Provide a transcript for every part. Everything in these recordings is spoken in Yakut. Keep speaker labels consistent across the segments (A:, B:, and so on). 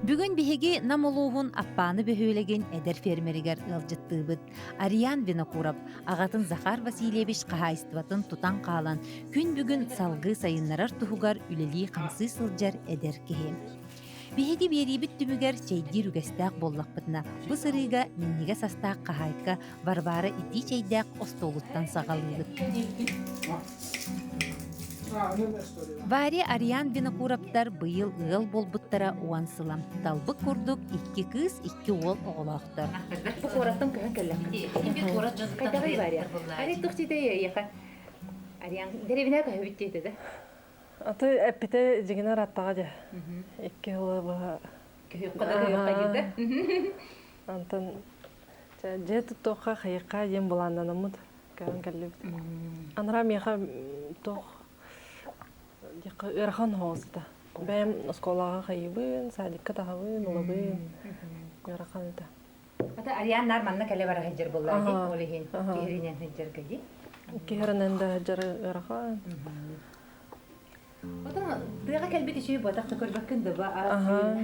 A: Бүгүн биһиги Нам улууһун Аппааны бөһүөлэгин эдэр фермеригэр ыалдьыттыыбыт. Ариан Винокуров аҕатын Захар Васильевич хаһаайыстыбатын тутан хаалан, күн бүгүн салгыы сайыннарар туһугар үлэлии-хамсыы сылдьар эдэр киһи. Биһиги биэриибит түмүгэр чэйдиир үгэстээх буоллахпытына, бу сырыыга минньигэс астаах хаһаайка Варвара итии чэйдээх остуолуттан саҕалыыбыт. Варя Ариан Винокуровтар быйыл ыал буолбуттара 10 сыла. Талбыт курдук икки кыыс, икки уол оҕолоохтор.
B: Бу куораттан көһөн кэллэххит. Хайдаҕый Варя? Арай туох дии эйиэхэ? Ариан дэриэбинэ көһөбүт диэтэ да?
C: Аты эппитэ дьигинэр аттаҕа дьэ. Икки сылы быһа.
B: Көһүөххэ да көһүөххэ диэтэ.
C: Антон дьиэ туттуохха хайыахха диэн былааннанаммыт көһөн кэллибит. Анараа миэхэ туох ыарахан оһоҕосута. Бэйэм оскуолаҕа хайыбын, садикка таһабын, ылабын. Ыарахан этэ.
B: Ата Ариан нар манна кэлэ бара сылдьар буоллаа дии, ол иһин киһиринэн сылдьарга дии.
C: Киһиринэн да сылдьар ыарахан.
B: Отон тыаҕа кэлбит үчүгэй буотах да көрбөккүн да ба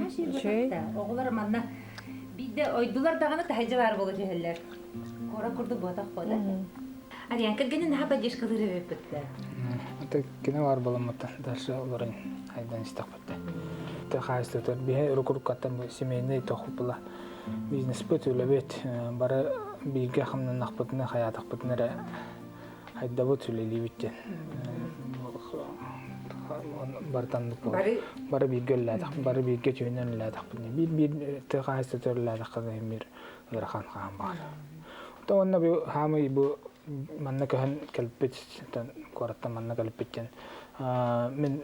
C: Үчүгэй.
B: Оҕолор манна биирдэ ойдулар даҕаны таһырдьа баар буола түһэллэр. Куорат курдук буотах буода. Ариан кэргэнин наһаа поддержкалыыр эбиппит да.
D: Это кини бар буоламмыта дальше олорон айдан истэхпит. Тэ хаайыстытар биһи уруккаттан бу семейный тохупула бизнеспит үлэбит бары бииргэ хамнаннахпытына хаятахпытына эрэ хайдабыт үлэлиибит диэн барытаннык бары бииргэ үлэлээтэх бары бииргэ түһүнэн үлэлээтэхпитинэ биир биир тыа хаһаайыстыбата үлэлээтэххэ биир ыарахан хаан баар. То уонна бу хаамый бу манна көһөн кэлбит куораттан манна кэлбит диэн мин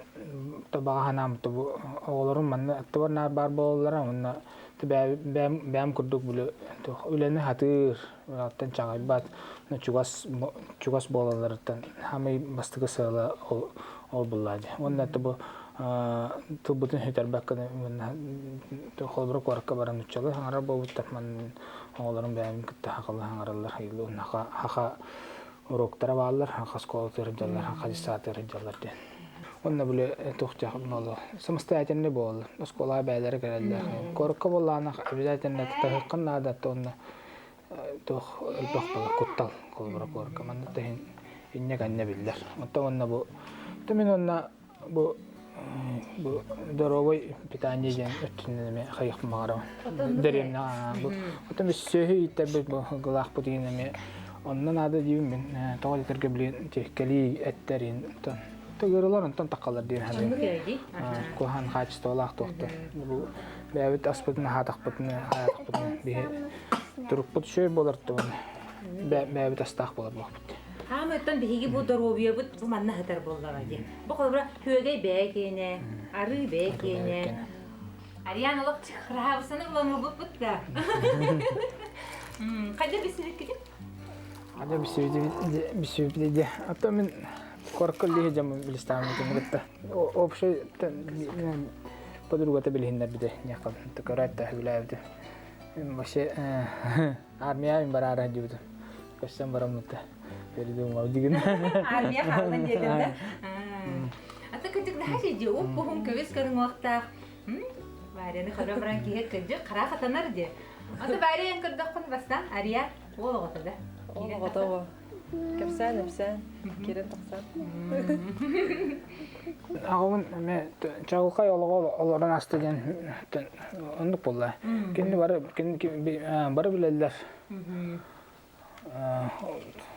D: табаҕа санаам бу оҕолорум манна аттыбар наар баар буолаллара уонна бэйэм курдук үлэни хатыыр Оттон чаҕыйбат, чугас чугас буолалларыттан хаамай бастакы сыала ол ол буллаа дии. Уонна бу тылбытын сүтэрбэккэ холобура куоракка баран нуччалыы хаҥарар буолбуттар манна оҕолорум бэйэбин кытта хахалыы хаҥараллар хака хака уроктара бааллар хака оскуолатыгар сылдьаллар хака дьыссаатыгар сылдьаллар диэн. Уонна били туох диэх самостоятельный буолаллар оскуолаҕа бэйэлэрэ кэлэллэр куоракка буоллаҕына обязательно таһыаххын наада уонна туох элбэх буолар куттал холобура куоракка манна да иһин инньэ-кэннэ биллэр. Оттон уонна бу мин уонна бу бу здоровый питание диэн өттүнэн эмиэ хайыахпын баҕарабын. Дэриэбинэ бу оттон біз сүөһү ииттэрбит бу гылаахпыт иһин эмиэ онно наада диибин мин тоҕо диэтэргэ билин кэлии эттерин оттон тыгырылар онтон таххалар диэн саныыбын. Куһаҕан хаачыстыбалаах туохтар. Бу бэйэбит аспытын аһаатахпытына аһаатахпытына биһи турукпут үчүгэй буолар туһун бэйэбит астаах буолар буолбут.
B: Хаамыттан биһиги бу доруобуйабыт бу манна сытар буоллаҕа дии. Бу холобура күөгэй бэйэ киэнэ, арыы бэйэ киэнэ. Ариан олох кыраһаабысаны ылан да. Хайда бисибиккитин?
D: Хайда бисибит ди. А то мен коркол лиһи жамын билистааммытын кытта. Общий подругата билиһиннэрбитэ ньахал көрөөт үлээбитэ. Вообще армия мин бараара дьибитим. Көссен бараммыта. Передумал дигин.
B: Армия хаалан диэтим да. Ата кырдьык наһаа дии уп-уһун көбүс көрүҥүөхтээх. Варяны көрө баран киһи кырдьык хара хатанар дии. Ата Варя эн көрдөххүн бастаан Ария уол оҕото да.
C: Уол оҕото уол. Кэпсээн эпсээн, киирэн тахсан.
D: Аҕабын эмэ чаҕылхай олоҕу олорон аста диэн оннук буолла. Кинини бары бары билэллэр.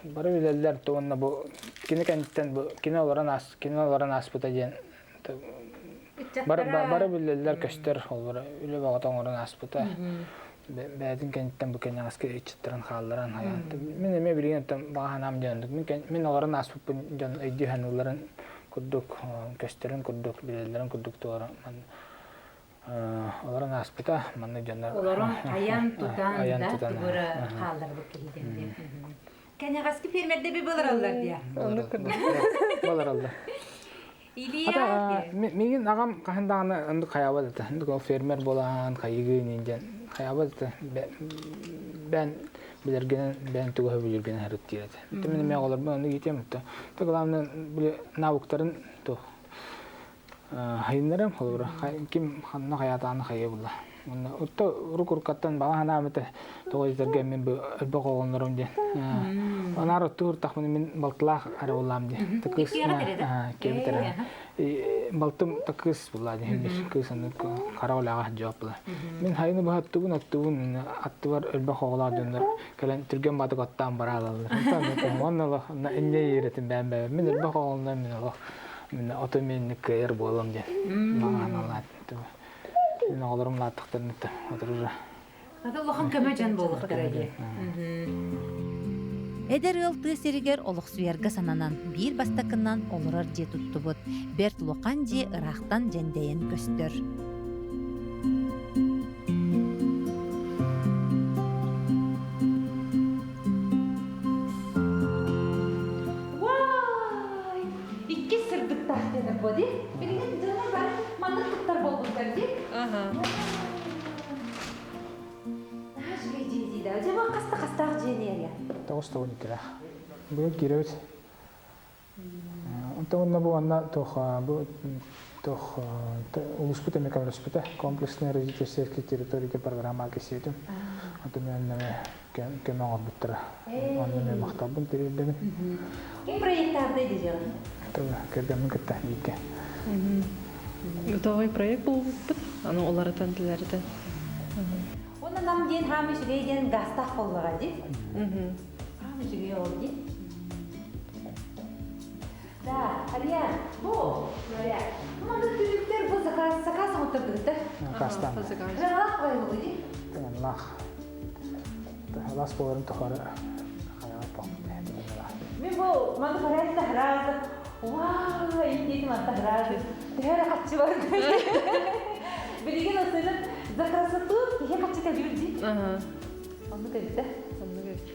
D: Бары билэллэр уонна бу кини кэнниттэн бу кини олорон аас кини олорон ааспыта диэн бары бары билэллэр көстөр олоро үлэ бөҕөтө оҥорон ааспыта. Бэйэтин кэнниттэн бу кэнэҕэски ыччаттарын хаалларан хайаан мин эмиэ билигин оттон баҕа санаам диэн оннук мин мин олорон ааспыппын дьон өйдүү саныылларын курдук көстөрүн курдук билэллэрин курдук туора олорон ааспыта маннык дьоннор
B: олорон айан тутан да тугура хаалларбыт киһи диэн кэнэҕэски фермердэ би былыраллар диэ
D: былыраллар
B: Илья
D: миигин аҕам хаһан даҕаны оннук хайаабат этэ. Оннук ол фермер буолан хайыгыы диэн хайаабат этэ. Бээн билэргинэн бээн тугу билэргинэн харыттыыр этэ. Мин эмиэ оҕолорбун оннук иитиэм этэ. То главное били навыктарын то хайыннарым холобура ким ханна хайаатааны хайа булла. Онно отто урук-уруккаттан баҕа санаам этэ тоҕо диэтэргэ мин бу элбэх оҕолонорум диэн. Анаар оттуур тахмын мин балтылаах эрэ буоллаам диэн. Кыыс киэбит эрэ. Балтым та кыыс буолла диэн кыыс аны хара үлэҕэ дьоп була. Мин хайыны быһа оттубун оттубун аттыбар элбэх оҕолоох дьоннор кэлэн түргэн баатык оттоон бараалаллар. Онно олох инньэ иирэтин бээн бээн мин элбэх оҕолонно мин олох мин оту мин кыайар буолам диэн. Маҕан алаат. Мин оҕолорум лааттахтарын отырура.
B: Ата улахан көмө дьон буолуохтара дии.
A: Эдэр ыал тыа сиригэр олохсуйарга сананан, биир бастакынан олорор дьиэ туттубут. Бэрт улахан дьиэ ыраахтан дьэндэйэн көстөр.
B: Вай! Иккис сырдыктаах дэнэр буо дии. Билигин дьоннор бары маннык туттар буолбуттар дии.
C: Ага.
B: Наһаа үчүгэй дьиэ дии да. Дьэ бу хаста хастаах дьиэни эрэ?
D: Тоҕус тоҕун иккилээх. Быйыл киирэбит. Онтон уонна бу уонна туох бу туох улууспут эмиэ көмөлөспүтэ. Комплексное развитие сельских территорий программа кэсиэтим. Онтон мен көмө оҥорбуттара. Онно мен махталбын тириэрдэбин.
B: Ким проектаабытай дедиҕин?
D: Кэргэммин кытта бииргэ.
C: Готовый проект булбуппут. Аны уларытан тилэритэн.
B: Уонна нам диэн хаам үчүгэй диэн газтаах боллаҕа дии. Хаам үчүгэй ол дии. Да, Алия, бу, говоря, ну, манна түлүктэр бу заказ, заказ оҥоттордугуттар.
D: Заказтан.
B: Кыалаах бай дии.
D: Кыалаах. Алаас буоларын тухары
B: Мин бу маны харайты хараазы, ваа, индиити манта хараазы, төһө хаччы бар Билигин осынын за красоту киһи хаччы төлүүр дии. Оннук эбит да.
C: Оннук эбит.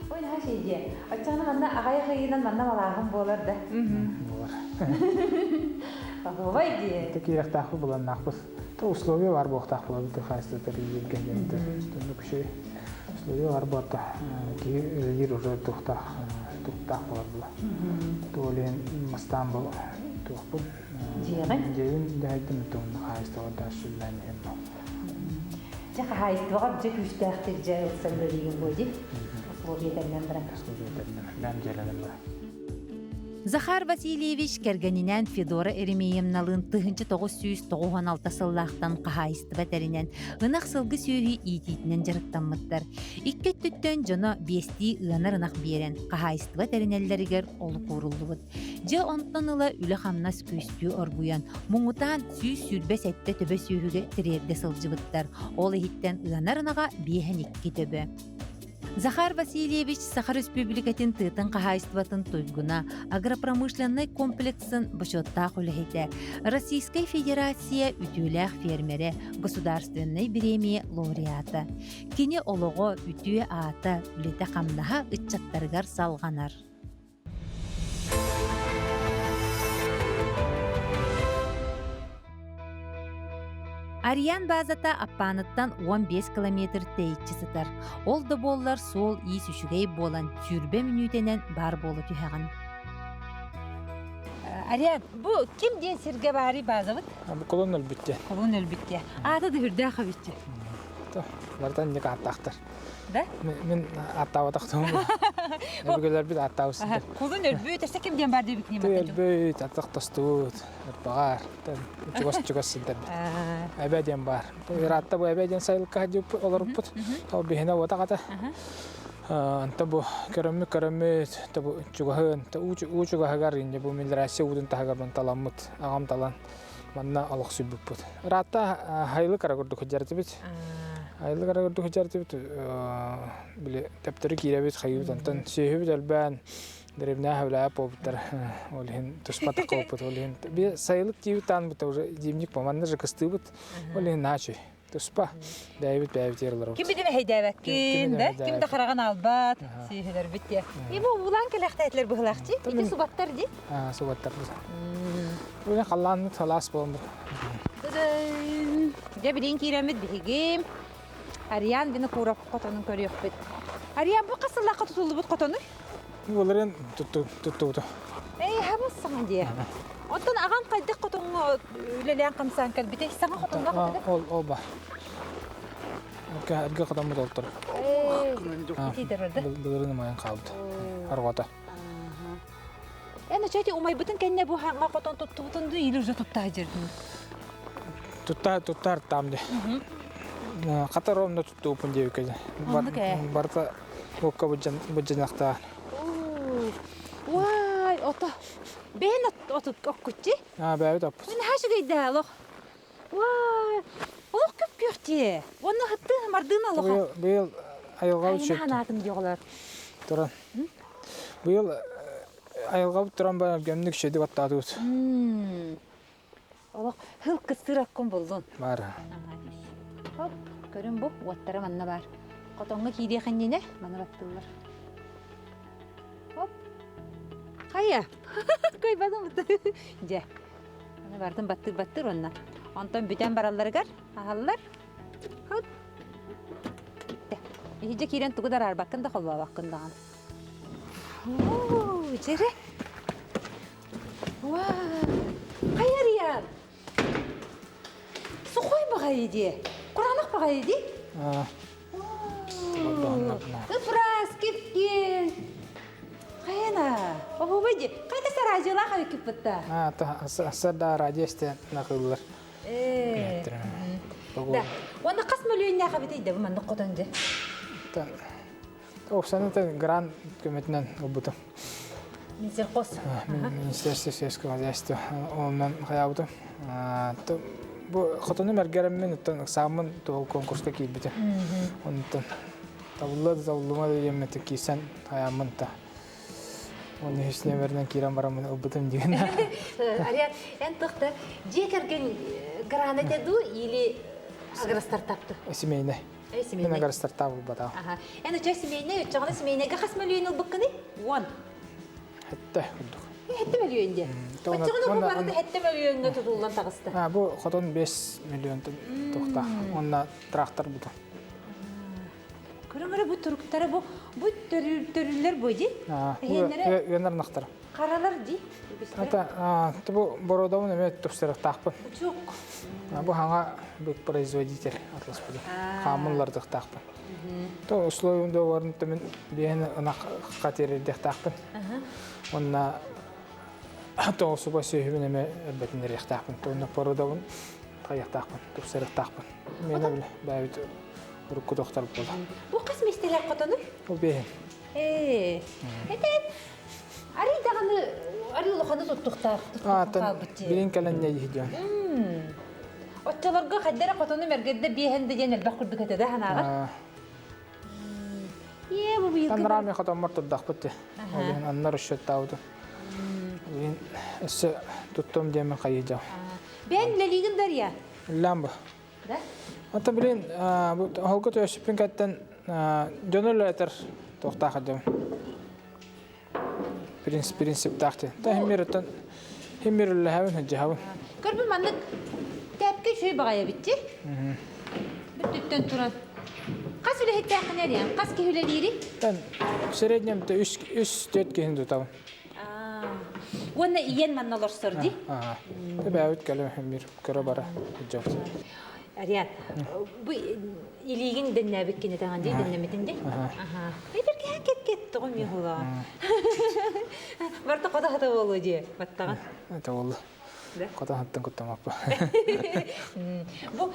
B: Ой, наһаа шейдиэ. Оччоҕуна манна аҕай ыйынан манна малааһын буолар да.
D: Буолар.
B: Оһуобай дии.
D: Ити киирэхтаахпыт буланнаахпыт. То условия бар буохтаах буолар хаайыстыта тэрийииргэ диэн оннук үчүгэй условия бар буолта киһи үлэлиир уже туохтаах туруктаах буолар була. Туолен бастаан бу туохпун
B: Дьиэҕин?
D: Дьиэбин дэһэрдим туонна хаайыстыбар да сүллээн иһин
B: Дьэ хаһаайыстыбаҕа дьэ күүстээхтик дьэ ылсан үлэлиигин буо дии. Условия тэринэн баран.
D: Условия тэринэн бэм дьиэлэнэн баран.
A: Захар Васильевич кэргэнинээн Федора Еремеевналыын 1996 сыллаахтан хаһаайыстыба тэринэн, ынах сылгы сүөһү иитиитинэн дьарыктаммыттар. Икки өттүттэн дьоно биэстии ыанар ынах биэрэн, хаһаайыстыба тэринэллэригэр олук ууруллубут. Дьэ онтон ыла үлэ-хамнас күүстүү оргуйан, муҥутаан 127 төбө сүөһүгэ тириэрдэ сылдьыбыттар. Ол иһиттэн ыанар ынаҕа 52 төбө. Захар Васильевич Саха Республикатын тыатын хаһаайыстыбатын туйгуна, агропромышленнай комплексын бочуоттаах үлэһитэ, Российскай Федерация үтүөлээх фермерэ, государственнай бириэмийэ лауреата. Кини олоҕо, үтүө аата, үлэтэ-хамнаһа ыччаттарыгар салҕанар. Ариан баазата Аппааныттан 15 километр тэйиччи сытар. Ол да буоллар суол-иис үчүгэй буолан, сүүрбэ мүнүүтэнэн баар буола түһэҕин.
B: Ариан, бу ким диэн сиргэ баарый баазабыт?
D: Бу колон өлбүт диэн.
B: Колон өлбүт диэн. Аата да үрдээх эбит.
D: Барытан инник ааттаахтар.
B: Да?
D: Мин ааттаабатах туһум. Өбүгэлэрбит ааттаабыт.
B: Кулун өлбүт, өссө ким диэн бар диэбиккин
D: Өлбүт, атах тостубут, ырбаҕар, чугас-чугас сирдэрбит. Эбэ диэн бар. Ыраатта бу эбэ диэн сайылыкка сылдьыппыт, олоруппут. Ол биһинэ уотах ата. Онто бу көрөммүт көрөммүт, бу чугаһын, уу чугаһыгар инде бу милиция уутун таһыгар таламмыт, аҕам талан манна олохсуйбуппут. Ыраатта хайылык ара курдук сылдьар Айылык ара курдук сылдьар били төптөрү киирэбит хайыыбыт онтон сүөһүбүт элбээн дэриэбинэ сөбүлээбэт буолбуттар ол иһин туспа таххыбыппыт ол иһин би сайылык диибит таан быта уже зимник по манна же кыстыыбыт ол иһин наһаа үчүгэй туспа бэйэбит бэйэбит олоробут
B: Ким битим эһэйдээбэккин да ким да хараҕын албат сииһилэрбит диэ Ибо уулаан кэлэхтээтилэр быһылаахчы ити субаттар ди
D: субаттар Бүгүн халлаанмыт халаас буолбут.
B: Дьэ билин киирэммит биһиги Ариан Винокуров хотонун көрүөхпүт. Ариан бу хас сыллаахха тутуллубут хотонуй?
D: Буоларын туттубута.
B: Эй, хабы. Сабыс саҥа дии. Оттон аҕам хайдах хотоҥҥо үлэлээн хамсаан кэлбитэй? Саҥа хотоҥҥо
D: хатыга? Ол ол ба. Эргэ хотоммут ол турар. Былырын умайан хаалбыт. Арҕата.
B: Эн очети умайбытын кэннэ бу хаҥа хотон туттубутун ду или уже туттаа дьэрдин?
D: Тутта туттар там де. Хатар онно туттуупун диэбиккэ. Барыта укка быдьанахтаан.
B: Уай, ото. Бэйэн отут оккуччи?
D: Аа, бэйэбит оппут.
B: Мин хаашыгайда олох. Уай, олох көп күөхтие. Онно хытты мардыын олох.
D: Быйыл айылҕа
B: үчүгэй. Ханаатым диоҕолор.
D: Туран. Быйыл айылҕабыт туран баран өлгөмнүк үчүгэйдик оттоотубут.
B: Олох хыл кыстыыр аккун буллун.
D: Бар.
B: Хоп, көрүн бу, уоттара манна бар. Хотоҥҥо киириэх иннинэ маны баттыыллар. Хоп. Хайа? Кыйбатым. Дьэ. Аны бартын баттыр-баттыр онно. Онтон бүтэн баралларыгар аһаллар. Хоп. Иһирдьэ киирэн тугу да араарбаккын да холбообоккун даҕаны. Оо, дьэрэ. Хайа Риан? Сухой баҕайы дии. Кураанах баҕайы дии. Ыпырас, кипкин. Хайана? Оһуобай дии. Хайда сараадьылаах эбиккиппытта?
D: Сарда радио истэн накыллар.
B: Э. Да. Уонна хас мөлүйүннээх эбитий да бу маннык хотон дьэ?
D: Оксана грант көмөтүнэн ылбытым.
B: Минсельхоз.
D: Министерство сельского хозяйства онон хайаабытым. Бу хотону мэргэрэммин оттон ыксааммын туол конкурска киирбитим. Онтон табылла да табыллыма да диэммит киирсэн хайааммын та. Оны үс нөмеринэн киирэн бараммын ылбытым диэн.
B: Ариан, эн тохта дьиэ кэргэн грана этэ дуу или агростартапты?
D: Семейный.
B: Семейный.
D: Мен агростартап ылбатаҕым.
B: Эн очо семейный, оччоҕуна семейныйга хас мөлүйүөн ылбыккыный? Уон.
D: Хэтте курдук.
B: Хэтте мөлүйүөн диэн. Оччоҕуна бу барыта хэтте мөлүйүөҥҥэ тутуллан таҕыста.
D: Бу хотон 5 миллион тухта. Онна трактор буту.
B: Көрүҥ эрэ бу туруктара бу бу төрүллэр бу ди.
D: Эһиэннэрэ Үөнэр нахтар.
B: Харалар ди.
D: Ата бу бородовун эмэ тупсарыктаахпын.
B: Учук.
D: Бу хаҥа бык производитель атласпыты. Хаамыллардыктаахпын. То условиям договорын төмүн биэһин ынах хатерирдиэхтаахпын. Онна тоҕусуба сүөһүбүн эмэ элбэтиннэриэхтаахпын. Онно породовун хайыахтаахпын, тупсарыктаахпын. Миэнэ биле бэйэбит урукку тохтор буола.
B: Бу хас миэстэлээх хотонуй?
D: Бу биэһин.
B: Ээ. Этэн арый даҕаны арый улаханы туттухтаах хаалбыт дии.
D: Билин кэлэн не диэн.
B: Оччолорго хайдара хотону мэргэрдэ биэһэн да диэн элбэх курдук этэ да санааҕар. Ээ бу быйылгы
D: Танраами хотоммор турдахпыт ти. Ол аннар расчеттаабытым. Билин өссө туттум диэмин хайыдьам.
B: Бэйэн үлэлиигин Дарья?
D: Үллээн бу.
B: Да?
D: Ата билин бу холго төсүппүн кэттен дьону үлэтер туохтаах дьом. Принцип принциптаах ти. Та химмир оттон химмир үллэһэбин хыдьаһабын.
B: Көрбүн маннык тэпки үчүгэй баҕайы эбитти. Бүттүттэн туран. Хас үлэһиттээххин эриэн? Хас киһи үлэлиирий?
D: Тэн в среднем үс үс төрт киһини тутабын.
B: Уонна ийэн манна олорсор дии?
D: Бэбит кэлэ мир көрө бара дьон.
B: Ариан, бу илиигин дэннээбит кине таҥан дии дэннэмитин дии. Аха. Эдэр кет кет тоҕо ми хула. Барта кота хата болу дии баттаҕын.
D: Это болду. Кота хаттан куттамаппа.
B: Бу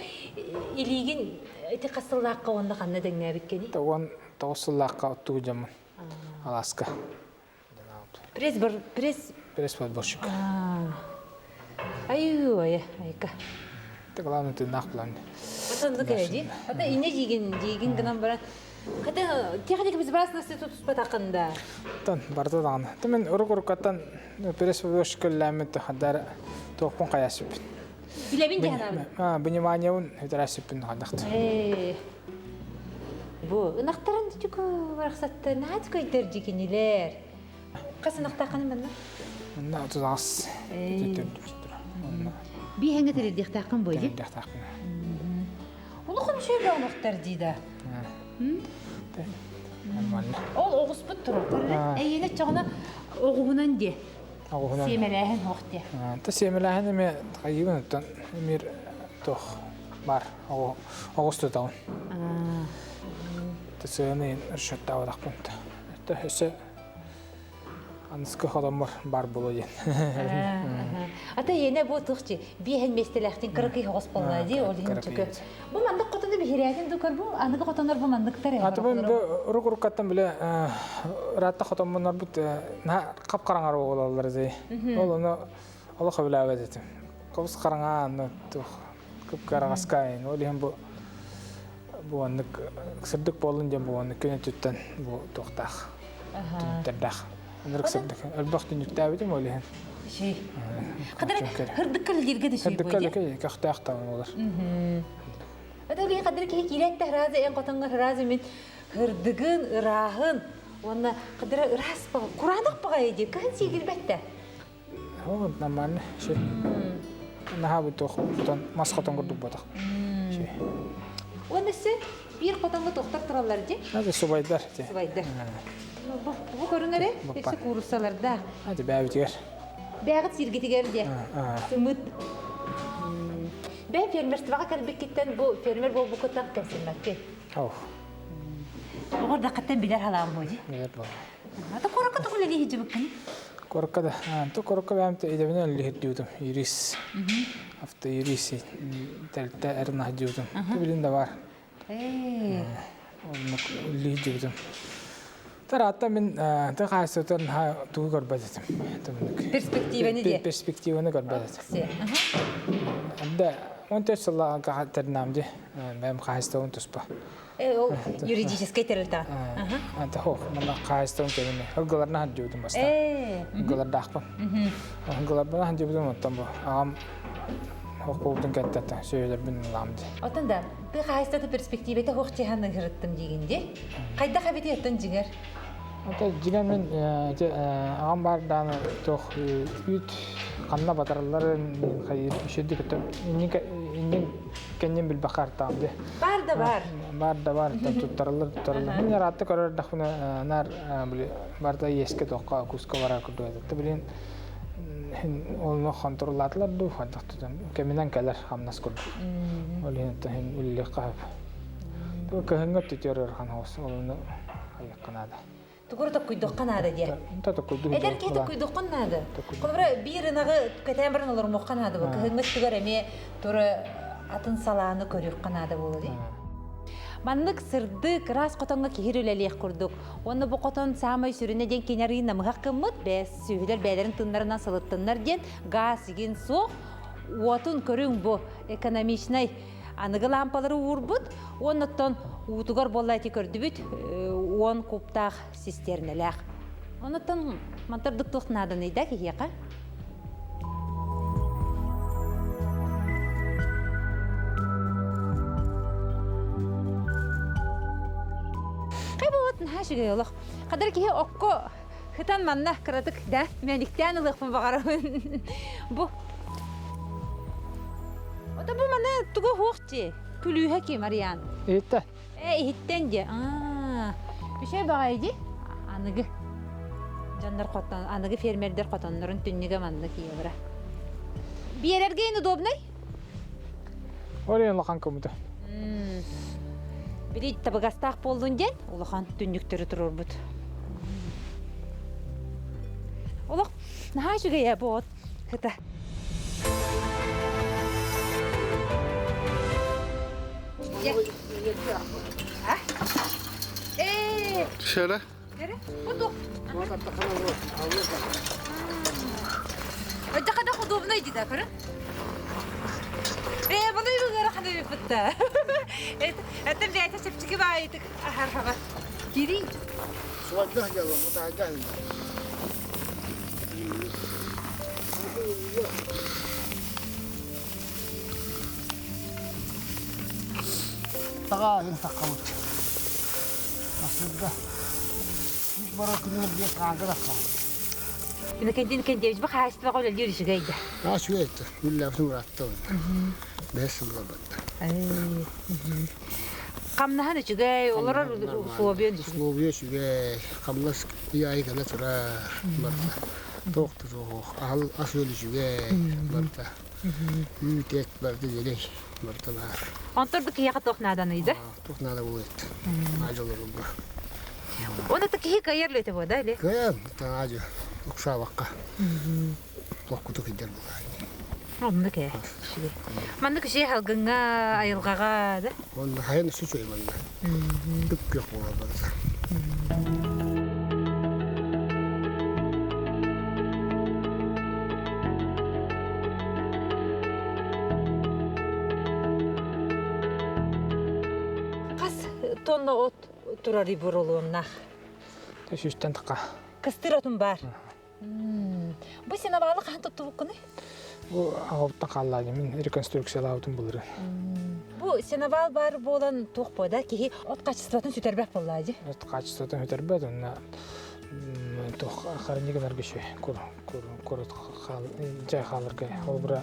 B: илиигин ити хас сыллаахха уонна ханна дэҥнээбиккиний?
D: Тоҕон тоҕус сыллаахха оттуу дьоммун. Аласка.
B: Пресс пресс
D: Пресс подборщик.
B: Ай айка.
D: Это главное тыыннаах план.
B: Отон кэди. Ата ине жигин жигин гынан баран. Хата техника безопасности тутуспатакында.
D: Тон барда даҕаны. Мен урук-уруккаттан пресс подборщик көлләммит хаддар туохпун хайасыппын.
B: Билэбин дьаһанабын.
D: А, вниманиябын өтөрәсиппин хадахт.
B: Э. Бу ынахтарын түкү барахсатта наат көйдөр жикинилер. Хас ынахтааххыный манна?
D: Манна 38.
B: Биэһэҥҥэ тэрийдиэхтааххын буой дии?
D: Тэрийдиэхтаахпын.
B: Улахан үчүгэй ынахтар дии да.
D: Нормально.
B: Ол оҕуспут турар. Эйиэнэ чоҕуна оҕуһунан дии.
D: Оҕуһунан.
B: Сиэмэлээһин суох диэ.
D: Та сиэмэлээһин эмиэ хайыыбын оттон эмиэр туох бар оҕус тутаҕын. Та сыаны расчеттаабатахпын. Та өссө аныскы хотоммор бар буолуо диэн.
B: Ата иэнэ бу туохчи биэһэн миэстэлээхтин кыракый оҕус буолла дии ол иһин чөкө. Бу маннык хотону биһирээтин ду көр бу аныгы хотонор бу манныктар ээ.
D: Ата бу урук уруккаттан биле ыраатта хотоммуннарбыт хап хараҥар буолаллар дии. Ол ону олох сөбүлээбэт этим. Кобус хараҥа аны туох кып-кыараҕаска ол иһин бу бу оннук сырдык буоллун диэн бу оннук күн өттүттэн бу туохтаах түннүктэрдээх. Ынырык сырдык. Элбэх түннүктээбитим ол иһин.
B: Шей. Хадыр хырдыкка лирге да шей
D: Хырдыкка лирге көхтөөх таҕын болар.
B: Это ли хадыр киһи киирэн разы эн хотоҥҥо разы мин хырдыгын ырааһын уонна хадыра ыраас баҕа кураанах баҕа дии кыһын сиигирбэттэ.
D: О, нормально. Шей. Наһаа бутуох хотон мас хотон курдук ботах. Шей.
B: Уонна се биир хотоҥҥо тохтор тураллар дии.
D: Надо субайдар.
B: Субайдар. Бу бу көрүҥ эрэ, өссө кууруссалардаах.
D: Ати бээбитигэр.
B: Бээҕит сиргитигэр диэ. Сымыт. Бээ фермерствоҕа кэлбиккиттэн бу фермер буолбуккуттан кэмсиммэккин.
D: Ох.
B: Оҕор даккаттан билэр халаам бу дии.
D: Билэр буол.
B: Ата куоракка тугу үлэлии сылдьыбыккын?
D: Куоракка да, то куоракка бэйэм идэбинэн үлэлиһирдиутум. Юрист. Автоюрист тэрилтэ эрнаһдьыбытым. Билин да бар.
B: Ээ.
D: Оннук үлэлиһирдиутум. Тараатта мин ты хаайсытын тугу көрбөт этим.
B: Перспективаны де.
D: Перспективаны көрбөт этим. Анда 14 сыллаға тэрнам ди. Бэм хаайстабын туспа.
B: Э, ол юридический тэрилтэ.
D: Anta хох, манна хаайстабын кэлини. Хылгыларна хаддьыбытым баста.
B: Э.
D: Хылгылардаахпын. Хылгыларбына хаддьыбытым оттон бу. Ағам хох буолбутун кэттэтэ сөйөлөрбүн ылаам ди.
B: Оттон да, ты хаайстаты перспективете хох чехан ыһырыттым дигин ди. Хайда хабити оттон жигер.
D: Ата жигер мен ағам бар дааны тох үт ханна батаралларын хайыр үшөдү көтө иннин кеннин билбакар таам ди.
B: Бар да бар.
D: Бар да бар туттараллар туттараллар. Мин яратты көрөр дахпына нар били барда еске тоққа куска барар курдук этэ. Билин олно хонторулаатылар ду хантах тутан кеминен кэлэр хамнас курдук. Ол иһин хин үллэх кахап. Ту кыһыҥҥа түтөр хан хос олону айыкканаада.
B: Тугур токкуйдукка наада диэ.
D: Та токкуйду.
B: Эдэр киһи токкуйдукка наада. Холобура биир ынагы кэтээн баран олормуохха наада бу. Кыһыҥҥы түгэр эмиэ тура атын салааны көрүөххэ наада буолуо дии. Маннык сырдык, ыраас хотоҥҥо киһи үлэлиэх курдук. Уонна бу хотон саамай сүрүнэ диэн кинэрии намыһах гыммыт, бэс сүөһүлэр бэйэлэрин тыыннарынан сылыттыннар диэн гаас игин суох. Уотун көрүҥ бу экономичнай аныгы лампалары уурбут. Уоннаттан уутугар буолла ити көрдүбүт, 10 кубтаах цистернэлээх. Онуттан мантардык туох нааданыйда киһиэхэ? Кай наһаа үчүгэй олох. Хадар киһи окко хытан манна кыратык да мэниктээн ылыахпын баҕарабын. Бу. Ото бу маны тугу хуохчи? Күлүүһэ ки Мариян?
D: Иһиттэ.
B: Э, иһиттен дии. Аа. Үчүгэй баҕайы дии. Аныгы дьоннор хотон, аныгы фермердер хотоннорун түннүгэ маннык евро. Биэрэргэ удобный?
D: Олен улахан көмөтө.
B: Били табыгастаах буоллун диэн улахан түннүктөрү турурбут. Олох наһаа үчүгэй бу от хыта. Э,
E: Şöyle.
B: Бу Өдө худобный дида көрө. Э, буну югара ханы битта. Это бәйте чепчики байтык ахар Кири.
E: Tağa takkamut. Aslında hiç bara күнү bir kanka da
B: Инакендин кендевич бу хаастыба гол элдир үчүгэй да.
E: Ha şu etti. Güller uğrattı. Beş yıl battı.
B: Камнахан үчүгэй, олорор условия үчүгэй.
E: Условия үчүгэй. Камлас яй гана тура. Барда. Туох да суох. Аһыл ас-үөл үчүгэй барыта. Үүт, эт барыта дэлэй, барыта баар.
B: Онтон бу киһиэхэ туох нааданый да?
E: Туох наада буолуо эт. Аадьы олорорго.
B: Оны та киһи кыайар үлэтэ буо да или?
E: Кыайан, аадьы уксаабакка. Туохкуту кыйдар буолаа.
B: Оннук ээ. Маннык үчүгэй халгыҥҥа, айылҕаҕа да?
E: Онно хайан өссө үчүгэй манна. Күп-күөх буолар барыта.
B: Хас тонна от турар бурулуоннаах?
D: Сүүстэн тахха.
B: Кыстыр отун бар. Бу сеновалы хаһан туттубуккуный?
D: Бу аҕабыттан хааллаа мин реконструкциялаабытым былыры.
B: Бу сеновал бар буолан туох буода киһи от качествотын сүтэрбэт буоллаа дии.
D: От качествотын сүтэрбэт онно туох харынньык гынарга үчүгэй кур кур курут дьай хааларга ол бура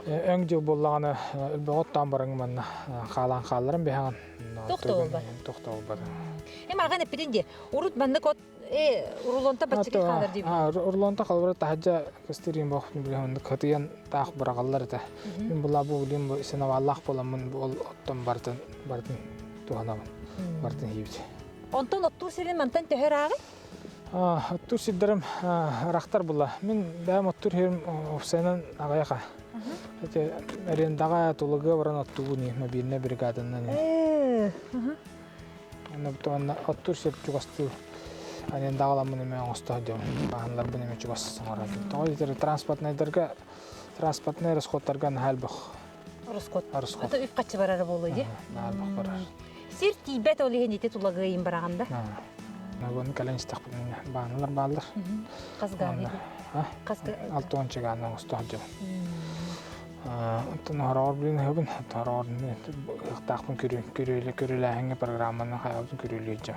D: өҥ дьыл буоллаҕына өлбөҕө оттоон бараҥ манна хаалаан хаалларан биһаҕын
B: Тохтобулбат.
D: Тохтобулбат.
B: Эм аҕан эппитин дии урут маннык от Э, рулонта баччаки хаалар диибин.
D: Рулонта халбара таһырдьа кыстыырын бохтун биле оннук хатыйан таах быраҕаллар этэ. Мин була бу билим бу сеноваллаах буоламмын бу ол оттон бартын бартын туһанабын. Бартын хийбит.
B: Онтон оттуур сирин мантан төһө ырааҕый?
D: Оттуур сирдэрим ырахтар була. Мин бэйэм оттуур сирим уопсайынан аҕыйаха. Эти арендаҕа Тулуга баран оттуубун мобильнай бригаданан. Онно оттуур сир чугастыы анен даҕаламмын эмэ оҥосто сылдьабын. Бааһыналарбын эмэ чугас оҥорор. Тоҕо диэтэр транспортнайдарга транспортнай расходтарга наһаа элбэх.
B: Расход.
D: Расход.
B: Это үп хаччы барара буолуо дии.
D: Наһаа элбэх барар.
B: Сир тиийбэт ол иһин ити тулагыайын бараҕын да?
D: Нагон кэлэн истэхпитинэ бааһыналар бааллар.
B: Хас гааны? Хас
D: Алтуонча гааны оҥосто сылдьабын. Оттон хороҕор билин ыһабын, хороҕор ыһыктаахпын көрүлээһиҥҥэ программаны хайабытын көрүлүү дьон.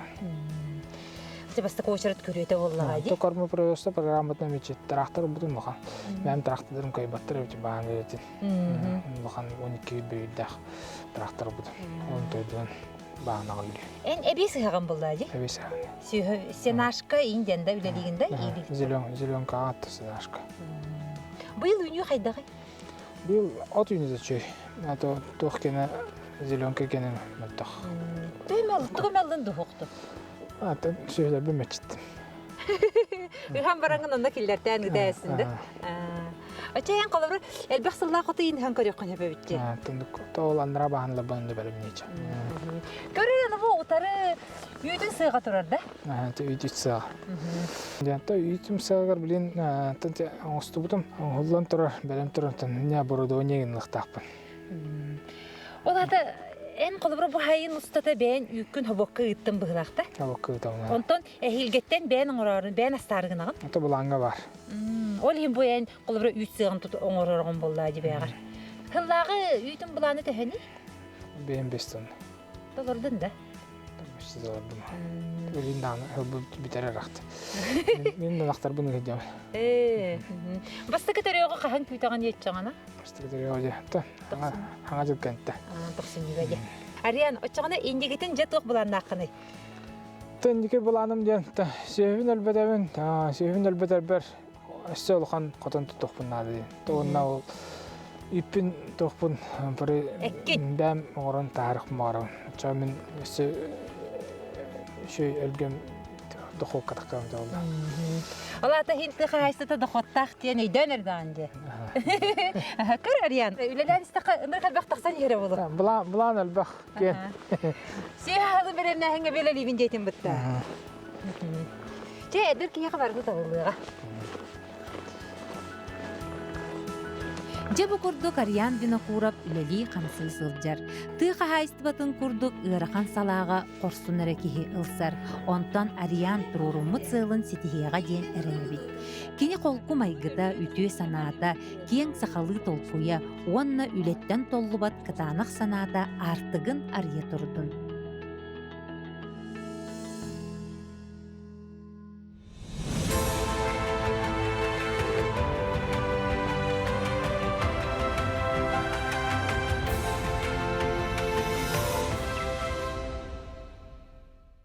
B: Бастакы очерет көрүөтэ буоллаҕа дии.
D: Корму производство программатын эмичи трактор бутун улахан. Бэйэм трактордарым кыайбаттар эбит баан үлэтин. Улахан 12 бүйүрдээх трактор бутун. Оны тойдуан баанаҕа үлүү.
B: Эн эбии сыһаҕын буллаа дии?
D: Эбии сыһаҕын.
B: Сенашка индианда үлэлиигин да?
D: Зеленкаҕа атты сенашка.
B: Быйыл үүнүү хайдаҕый?
D: Быйыл от үүнүтэ үчүгэй. А то туох кэнэ зеленка кэнэ мөлтөх.
B: Тугу мэллин дуһуохту?
D: Аты сүөһүлэрбин мэччиттим.
B: Ыһан бараҥын онно киллэртээн ыдээсин да. Оччоян холобур элбэх сыллаах оту иин ыһан көрүөххүн сөбөбүт
D: Тындык тоол аннара баһан лабан да бэлэмниичэ.
B: Көрөр бу утары Үүтүн сыаҕа турар да?
D: Үүт сыаҕа. Диэн үүтүм сыаҕар билин оҥостубутум. Оҥоһуллан турар, бэлэм турар не оборудование гынныахтаахпын.
B: Ол ата эн холобура бу хайын устата бэйэн үүккүн хобокка ыыттын быһылаахта.
D: Хобокка ыытабын.
B: Онтон эһиилгэттэн бэйэн оҥорорун, бэйэн астаары гынаҕын?
D: Ото былааҥҥа бар.
B: Ол иһин бу эн холобура үүт сыаҕын оҥороргун буоллаа дьибээҕэр. Хыллааҕы үүтүн былааны төһөнүй?
D: Бэйэм бестон.
B: Толордун да?
D: Почти толордум. Өлүүн даҕаны ылбыт бүтэр эрахт. Мин ынахтарбын ыһыдьам.
B: Ээ. Бастакы төрүөҕү хаһан күүтэҕин иэччэҕина?
D: Бастакы төрүөҕү дьэ. Хаҥа дьыл кэнтэ.
B: Тохсунньуга дьэ. Ариан, оччоҕуна иннигитин дьэ туох былааннааххыный?
D: Инники былааным диэн сүөһүбүн өлбөтөбүн, сүөһүбүн өлбөтөрбөр өссө улахан хотон тутуохпун наада диэн. Уонна ол иппин туохпун бары бэм оҥорон таһаарыахпын баҕарабын. Оччоҕо мин өссө үчүгэй өлгөм дохуокка таххам буолла.
B: Ол аата иһин тыа хаһаайыстыбата дохуоттаах диэн өйдөөн эрдэҕин дии. Көр Ариан, үлэлээн истэххэ ынырык элбэх тахсан иһэрэ буолуо.
D: Былаан, былаан элбэх киэн.
B: Сиэһэ аһылы бэлэмнээһиҥҥэ билэлиибин диэтин бытта. Чэ, эдэр киһиэхэ барыта табыллыаҕа.
A: Дьэ бу курдук Ариан Винокуров үлэлии-хамсыы сылдьар. Тыа хаһаайыстыбатын курдук ыарахан салааҕа хорсун эрэ киһи ылсар. Онтон Ариан туруоруммут сыалын ситиһиэҕэ диэн эрэнэбит. Кини холку майгыта, үтүө санаата, киэҥ сахалыы толкуйа уонна үлэттэн толлубат кытаанах санаата аартыгын арыйа турдун.